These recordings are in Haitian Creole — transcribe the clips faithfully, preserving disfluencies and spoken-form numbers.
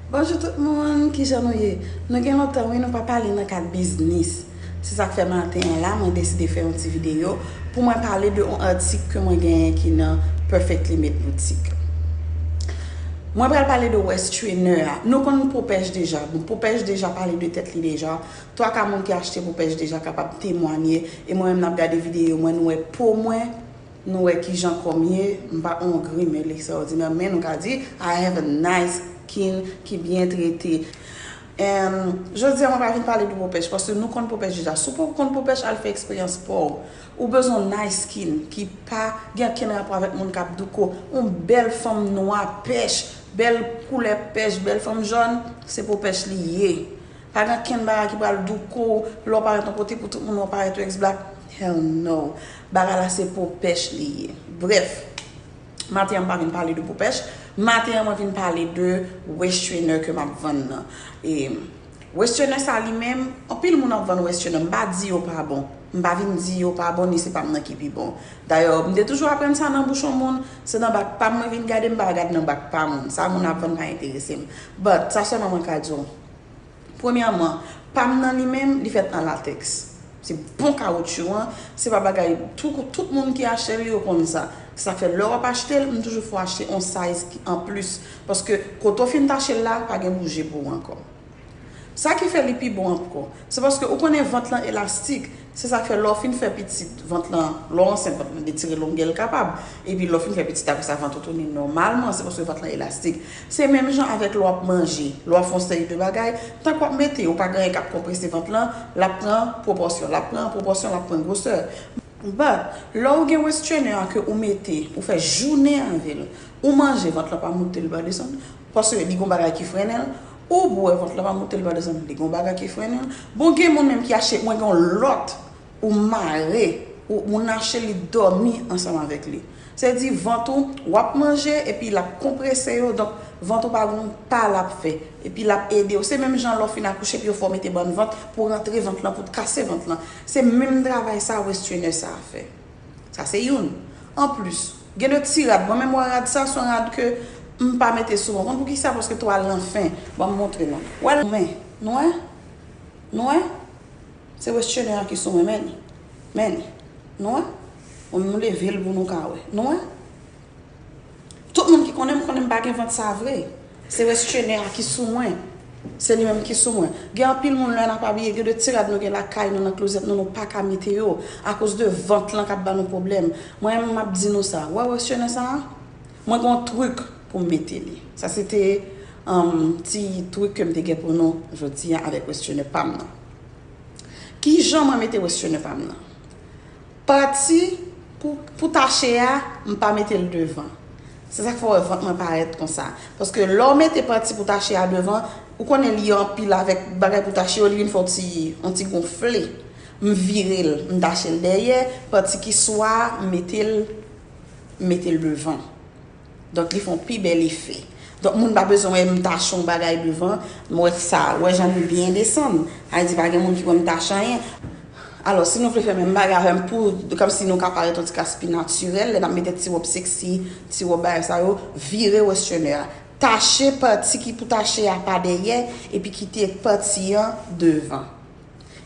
Bonjou tout moun, kijan nou ye? Nou gen lontan wi nou pa pale nan kad biznis. Se sa k fè maten an la mwen deside fè yon ti videyo pou mwen pale de yon atik ke mwen genyen ki nan Perfectly Made Boutique. Mwen pral pale de West Trainer a. Nou konn Popèch deja. Bon, Popèch deja pale de tèt li deja. Twa ka moun ki achte Popèch deja kapab temwanye. E mwen menm n ap gade videyo mwen, nou wè po mwen, nou wè kijan kò m ye, m pa on gri men li ekstraòdinè, men nou ka di I have a nice skin ki byen trete. And jodi a mwen pa vin pale de Popèch paske nou konn Popèch deja. Si w poko konn Popèch, al fè eksperyans pa w. Ou bezwen nice skin ki pa gen okenn rapò avèk moun k ap douko. Yon bèl fanm nwa pèch, bèl koulè pèch, bèl fanm jòn, se Popèch li ye. Pa gen kenn bagay ki pral douko w, lè w parèt yon kote pou tout moun wè w parèt yon ex black. Hell no. Bagay la se Popèch li ye. Brèf, maten an m pa vin pale de Popèch. Maten an mwen vin pale de West Trainer ke m ap vann nan. E West Trainer sa li menm, anpil moun ap vann West Trainer. M pa di yo pa bon. M pa vin di yo pa bon, ni se pa m nan ki pi bon. Dayè, m te toujou aprann sa nan bouch yon moun, se nan bak pa m mwen vin gade, m pa gade nan bak pa moun. Sa moun ap vann pa enterese m. But, sa sèlman mwen ka di w. Premyèman, pa m nan li menm, li fèt an latèks. Se bon kawotchou an, se pa bagay tout, tout moun ki achte l yo konn sa. Se sa k fè lè w ap achte l, m toujou fè w achte on size ki an plis. Paske kote w fin tache l la, pa gen bouje pou ou ankò. Sa ki fè li pi bon ankò, se paske ou konnen vant lan elastik. Se sa k fè lè w fin fè pitit, vant lan, lè w ansent, vant lan detire longè l kapab. Epi lè w fin fè pitit apre sa, vant ou tounen nòmalman, se paske vant lan elastik. Se menm jan avèk lè w ap manje, lè w ap fè yon seri de bagay, tank w ap mete, ou pa gen anyen k ap konprese vant lan, l ap pran pwopòsyon, l ap pran pwopòsyon, l ap pran gwosè. But, lè w gen West Trainer a ke ou mete, ou fè jounen avè l, ou manje, vant lan pa moute, l pa desann, paske li gon bagay ki frennen l, ou bwè, vant lan pa moute, l pa desann, li gon bagay ki frennen l. Bon, gen moun menm ki achte, mwen gen yon lòt, ou mare, ou, moun achte li dòmi ansanm avèk li. Se di vant ou, w ap manje, epi l ap konprese yo, donk vant ou pa gon pa l ap fè. Epi l ap ede w. Se menm jan lè w fin akouche, epi yo fè w mete bann vant pou rantre vant lan, pou kase vant lan. Se menm travay sa West Trainer sa a fè. Sa se youn. Anplis, gen de ti rad. Mwen menm wè rad sa, se yon rad ke m pa mete souvan. Konn poukisa? Paske twal lan fen. Ban m montre nou. Wè l men. Nou wè? Nou wè? Se West Trainer a ki sou mwen, men li. Men li. Nou wè? Mwen menm m leve l pou nou ka wè. Nou wè? Tout moun ki konnen m, konnen m pa gen vant sa vre. Se West Trainer a ki sou mwen. Se li menm ki sou mwen. Gen anpil moun lè n ap abiye, gen de ti rad nou gen lakay nou, nan klozèt nou, nou pa ka mete yo. Akoz de vant lan k ap ba nou pwoblèm. Mwen menm m ap di nou sa. Wè West Trainer sa a? Mwen gen yon trik pou m mete li. Sa se te um, ti trik ke m te gen pou nou jodi a avèk West Trainer pa m nan. Kijan mwen mete West Trainer pa m nan? Pati pou, pou tache a, m pa mete l devan. Se sa k fè w wè vant mwen parèt konsa. Paske lè w mete pati pou tache a devan, ou konnen li anpil avèk bagay pou tache yo, li vin fè w ti, yon ti gonfle. M vire l, m tache l dèyè, pati ki swa a, m mete l, m mete l devan. Donk, li fè yon pi bèl efè. Donk, moun pa bezwen wè m tache yon bagay devan, m wè sa, wè jan li byen desann. Sa vle di, pa gen moun ki wè m tache anyen. Alò, si nou vle fè menm bagay avè m pou, kòmsi nou ka parèt yon ti kras pi natirèl, lè n ap mete ti wòb seksi, ti wòb bagay sa yo, vire West Trainer a. Tache pati ki pou tache a pa dèyè, epi kite pati an devan.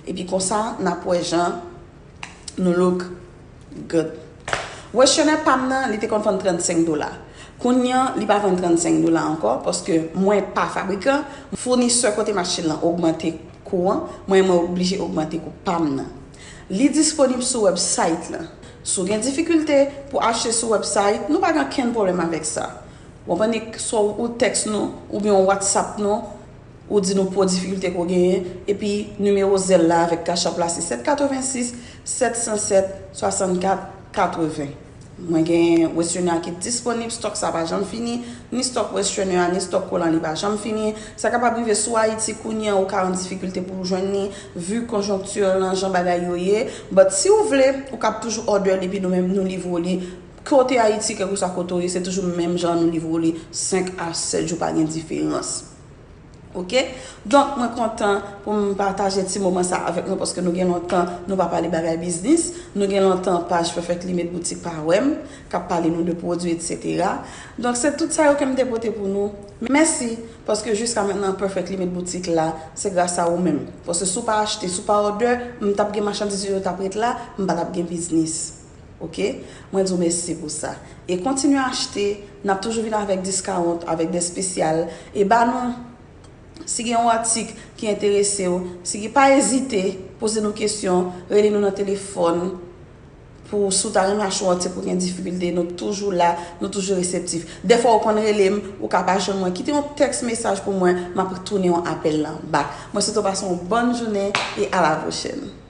Epi konsa, n ap wè jan nou look good. West Trainer pa m nan, li te konn vann trannsenk dola. Kounye a, li pa vann trannsenk dola ankò, paske mwen pa fabrikan. Founisè kote m achte l lan ogmante kou an, mwen, mwen oblije ogmante kou pa m nan. Li disponib sou website lan. Si w gen difikilte pou achte sou website, nou pa gen okenn pwoblèm avèk sa. W konprann? Swa ou tèks nou, oubyen w WhatsApp nou, ou di nou po difikilte ke w genyen, epi nimewo Zelle la avèk Cash App la se sèt katrevensis, sèt san sèt, swasannkat, katreven. Mwen gen West Trainer ki disponib, stock sa pa janm fini, ni stock West Trainer a, ni stock Kolan li pa janm fini. Sa kapab rive si w Ayiti kounye a, ou ka an difikilte pou w jwenn li, vi konjonkti lan, jan bagay yo ye. But si w vle, ou kab toujou order li, epi nou menm nou livre w li. Kote Ayiti, kèlkeswa kote w ye, se toujou menm jan nou livre w li, senk a sèt jou, pa gen diferans. Ok? Donk, mwen kontan pou m pataje ti moman sa avèk nou, paske nou gen lontan nou pa pale bagay biznis. Nou gen lontan paj Perfectly Made Boutique pa wè m, k ap pale nou de pwodui, etsetera. Donk, se tout sa yo ke m te pote pou nou. Mèsi, paske jiska mentnan Perfectly Made Boutique la, se gras a ou menm. Paske si w pa achte, si w pa òdè, m t ap gen machandiz yo, yo t ap ret la, m pa t ap gen biznis. Ok? Mwen di w mèsi pou sa. E kontinye achte, n ap toujou vin avèk discount, avèk de espesyal. E ba nou, si gen yon atik ki enterese w, si gen, pa ezite poze nou kesyon, rele nou nan telefòn. Pou si w ta renmen achte yon atik ou gen difikilte, nou toujou la, nou toujou reseptif. Dèfwa ou konn rele m, ou ka pa jwenn mwen. Kite yon tèks mesaj pou mwen, m ap tounen yon apèl lan bak. Mwen swete w pase yon bòn jounen e a la pwochèn.